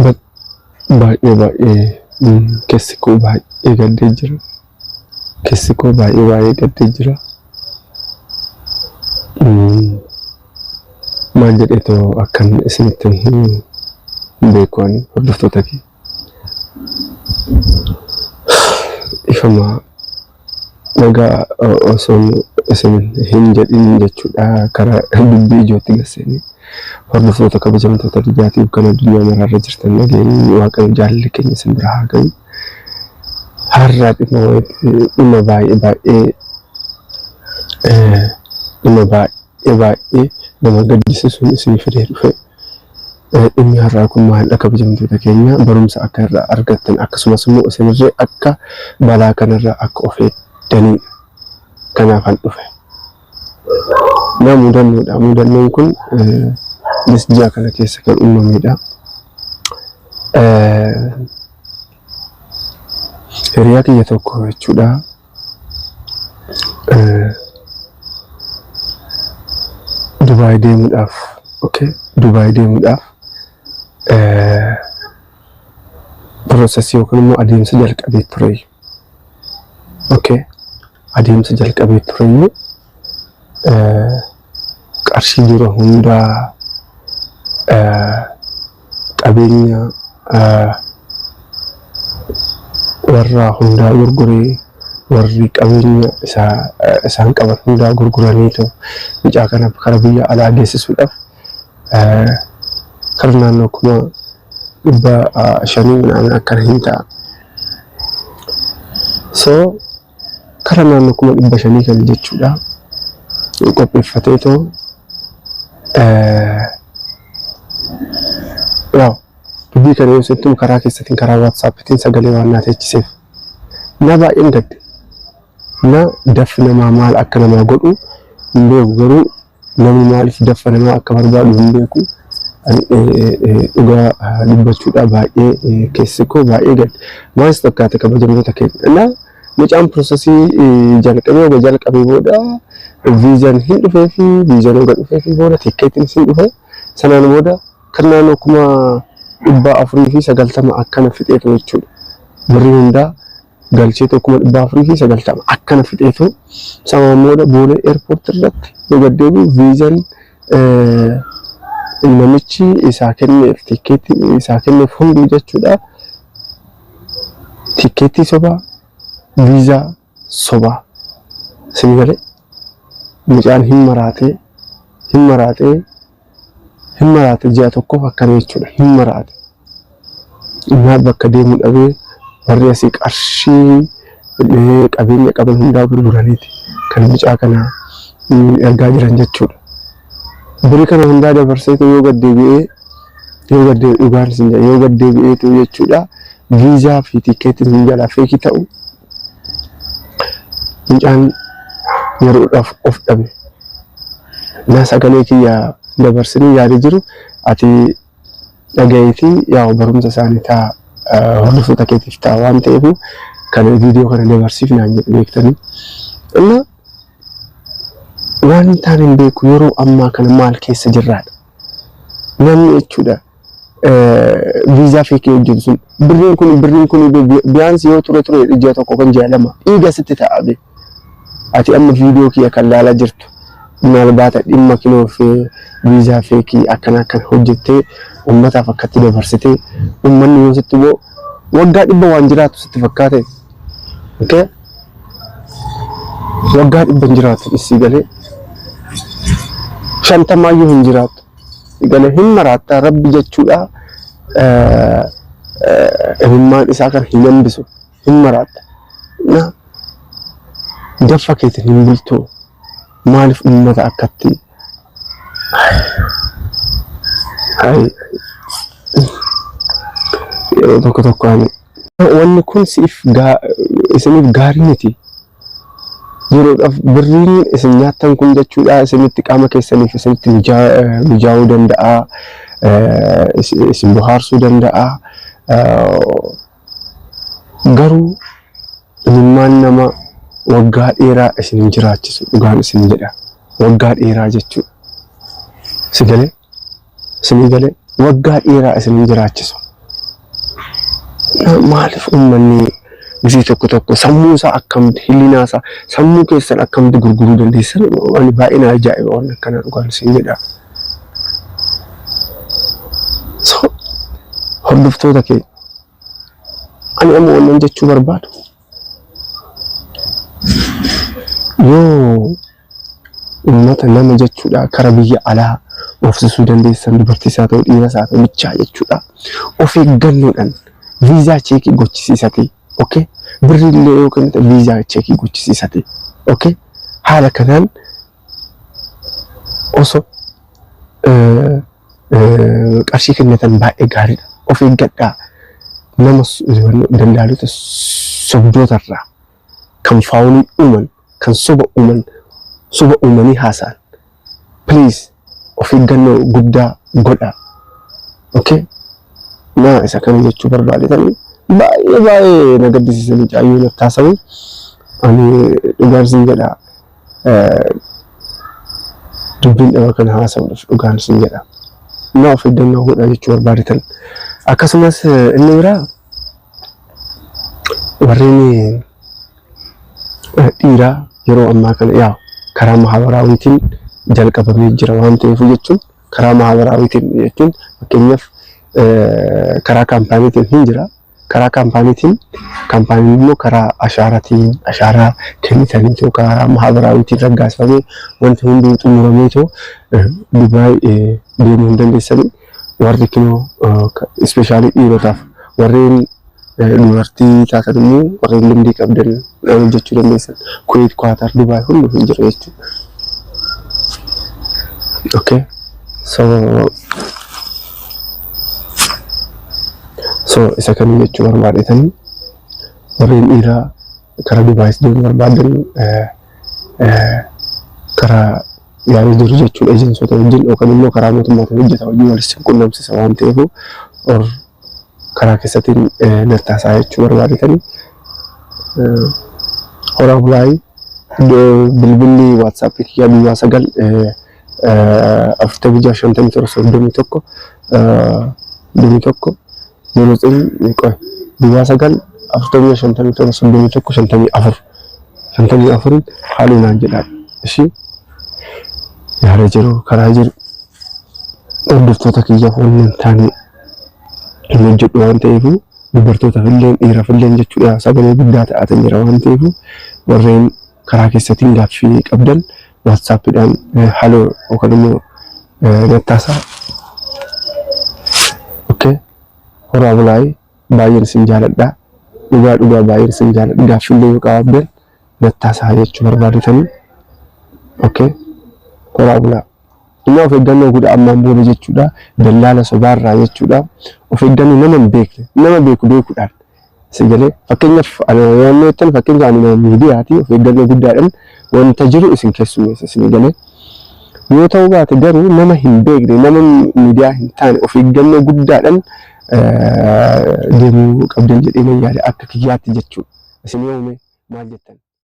Baay'ee baay'ee keessi koo baay'ee gaddee jira. Keessi koo baay'ee baay'ee gaddee jira. Maal jedheetoo akkan isinitti himu hin beeku ani hordoftoota kee. Ifama nagaa osoo isin hin jedhin jechuudha karaa dubbii ijootti gasseenee. Hordoftoota kabajamtoota Dijaatiif kan addunyaa maraarra jirtan nageenyi Waaqayyo jaalalli keenya isin bira haa ga'u. Har'a dhimma wayiitti dhimma baay'ee baay'ee dhimma baay'ee baay'ee nama gaddisiisuun isin fidee dhufe. Dhimmi har'aa kun maalidha kabajamtoota keenya barumsa akka irraa argattan akkasumas immoo isinirree akka balaa kanarraa akka of eegdanidha. Kanaafan dhufe. Na mudannoodha. Mudannoon kun ji'a kana keessa kan uumamedha. Hiriyaa kiyya tokko jechuudha. Dubaay deemuudhaaf okay Dubaay deemuudhaaf process yookiin immoo adeemsa jalqabee ture. Okay adeemsa jalqabee tureyyuu qarshii jiru hundaa qabeenya warraa hundaa gurguree warri qabeenya isaa isaan qaban hundaa gurguraniitu mucaa kana kara biyya alaa geessisuudhaaf kara naannoo 500,000 minaamin akkana hin ta'a. So kara naannoo 500,000 kana jechuudha qopheeffateetoo yaw dubbii kana yoo sittum karaa keessatiin karaa waatsaappitiin sagalee waan naa teechiseef na baay'een gadde na daffi namaa maal akka namaa godhu hin beeku garuu Namni maaliif daffa namaa akka barbaadu hin beeku. Ani dhugaa dubbachuudhaa baay'ee keessi koo baay'ee gadde. Maalis fakkaate kabajamtoota keenya. Na mucaan piroosesii jalqabee oga jalqabee booda viizaan hin dhufee fi viizaan oga dhufee fi booda tikkeetiin hin dhufe sanaan booda kan naannoo 490,000 akkana fixeetu jechuudha. Birrii hundaa galcheetu 490,000 akkana fixeetu samaan booda Boolee airport irratti yoo gad deebi'u viizaan namichi isaa kenneef tikkeettii isaa kenneef hunduu jechuudha. Tikkeettii sobaa, viizaa sobaa. Isin galee mucaan hin maraatee hin maraatee hin maraate ji'a tokkoof akkana jechuudha hin maraate. Innaa bakka deemu dhabee warri asii qarshii qabeenya qaban hundaa gurguraniiti kan mucaa kana ergaa jiran jechuudha. Birri kana hundaa dabarseetu yoo gad deebi'ee yoo gad deebi'ee dhugaan isin jedha yoo gad deebi'eetu jechuudha viizaa fi tikeetiin hin jalaa feekii ta'u mucaan yeroodhaaf of dhabe. Na sagalee kiyya dabarsinii yaada jiru ati dhaga'iitii yaa barumsa isaanii ta'a hordoftoota keetiif ta'a waan ta'eef kana viidiyoo kana dabarsiif naan jedhu beektanii. Inna waan hin taane hin beeku yeroo ammaa kana maal keessa jirraadha. Namni jechuudha viizaa feekii hojjetu sun birriin kun biyaansi yoo ture ture ji'a tokko kan ji'a 2 dhiiga sitti ta'a bee. Ati amma viidiyoo kiyya kan laalaa jirtu maal baata dhimma kinoo fi viizaa feekii akkana akkana hojjettee ummataaf akkatti dabarsitee ummanni yoo sitti bu'u waggaa 100 waan jiraatu sitti fakkaate. Okay? Waggaa 100 hin jiraatu isii galee shantamaayyuu hin jiraatu. Galee hin maraatta rabbi jechuudha imimmaan isaa kan hin hambisu hin maraatta. Na daffa keetiin hin bultuu maaliif ummata akkatti hay yeroo tokko tokko ani wanni kun siif isiniif gaarii miti. Yeroodhaaf birriin isin nyaattan kun jechuudha isinitti qaama keessaniif isinitti mijaa'uu danda'a, isin bohaarsuu danda'a. Garuu imimmaan nama waggaa dheeraa isin hin jiraachisu dhugaan isin jedha. Waggaa dheeraa jechuudha. Si galee? Isinii galee? Waggaa dheeraa isin hin jiraachisu. Maaliif uummanni gisee tokko tokko sammuu isaa akkamitti, hillinaa isaa, sammuu keessan akkamitti gurguruu dandeessan? Ani baay'ee na ajaa'iba waan akkanaa, dhugaan isin jedha. So hordoftoota keenya, ani amma wannan jechuu barbaadu, yoo uummata nama jechuudha kara biyya alaa oofsisuu dandeessan, dubartiis haa ta'u dhiiras haa ta'u bichaa jechuudha, of eeggannoodhaan viizaa check gochisiisate, okay, birri illee yoo kennite viizaa check gochisiisate, okay, haala kanaan osoo qarshii kennatan baay'ee gaariidha. Of eeggadhaa nama daldaalota sobdootarraa, kan faawunii uuman, kan soba uuman, soba uumanii haasa'an. Please, of eeggannoo guddaa godhaa. Okay? Na isa kana jechuu barbaadetanii baay'ee baay'ee na gaddisiisa mucaayyoo natti haasa'u. Ani dhugaan sin jedha, dubbiin dhaba kana haasa'uudhaaf, dhugaan sin jedha. Na of eeggannoo godhaa jechuu barbaadetan. Akkasumas inni biraa warreen dhiiraa yeroo ammaa kana yaa karaa mahabaraawiitiin jalqabamee jira waan ta'eef jechuun, karaa mahabaraawiitiin jechuun fakkeenyaaf karaa kaampaaniitiin hin jira. Karaa kaampaaniitiin, kaampaaniin immoo karaa ashaaraatiin ashaaraa kennitanii karaa mahabaraawiitiin raggaasifamee wanti hunduu xumurameetoo Dubaay deemuu hin dandeessanii. Warri kinoo especially dhiirotaaf, warreen dubartii taatan immoo warreen limdii qabdan hojjechuu dandeessan. Kuwait, Qatar, Dubaay hundi hin jira jechuudha. Okay. So isa kan jechuu barbaadetanii, warreen dhiiraa karaa Dubaayis deemuu barbaadan karaa yaalii jiru jechuudha, ejensoota wajjin yookaan immoo karaa mootummaatiin hojjeta wajjin walitti qunnamsiisa waan ta'eef, or karaa keessattiin nattaasaa jechuu barbaadetanii. Horaa bulaayii. Bilbilli WhatsAppii kiyyaa 09 46 57 31 31 09 qoy 09 46 57 31 54 54 haaluu naan jedhaa. Ishii yaada jiru karaa jiru hordoftoota kiyyaaf wanni hin taane hin hojjedhu waan ta'eef, dubartootaaf illee dhiiraaf illee jechuudha, sagalee guddaa ta'atan jira waan ta'eef, warreen karaa keessattiin gaaffii qabdan WhatsAppiidhaan haloo yookaan immoo nattaasaa. Okay. Horaa bulaayii, baay'een isin jaaladha. Dhugaa dhugaa baay'een isin jaaladha. Gaaffiillee yoo qabaattan nattaasaa jechuu barbaadetanii. Okay. Horaa bulaa. Inni of eeggannoo godha ammaan booda jechuudha. Dallaala sobaarraa jechuudha. Of eeggannoo, nama hin beekne, nama beeku beekuudhaan. Si galee, fakkeenyaaf yommuu jettan, fakkeenyaaf ani nama miidiyaati, of eeggannoo guddaadhaan wanta jiru isin keessummeessa, isin galee. Yoo ta'uu baate garuu nama hin beekne, nama miidiyaa hin taane of eeggannoo guddaadhaan deemuu qabdan jedhee nan yaada akka kiyyaatti jechuudha. Isin yoo maal jettan?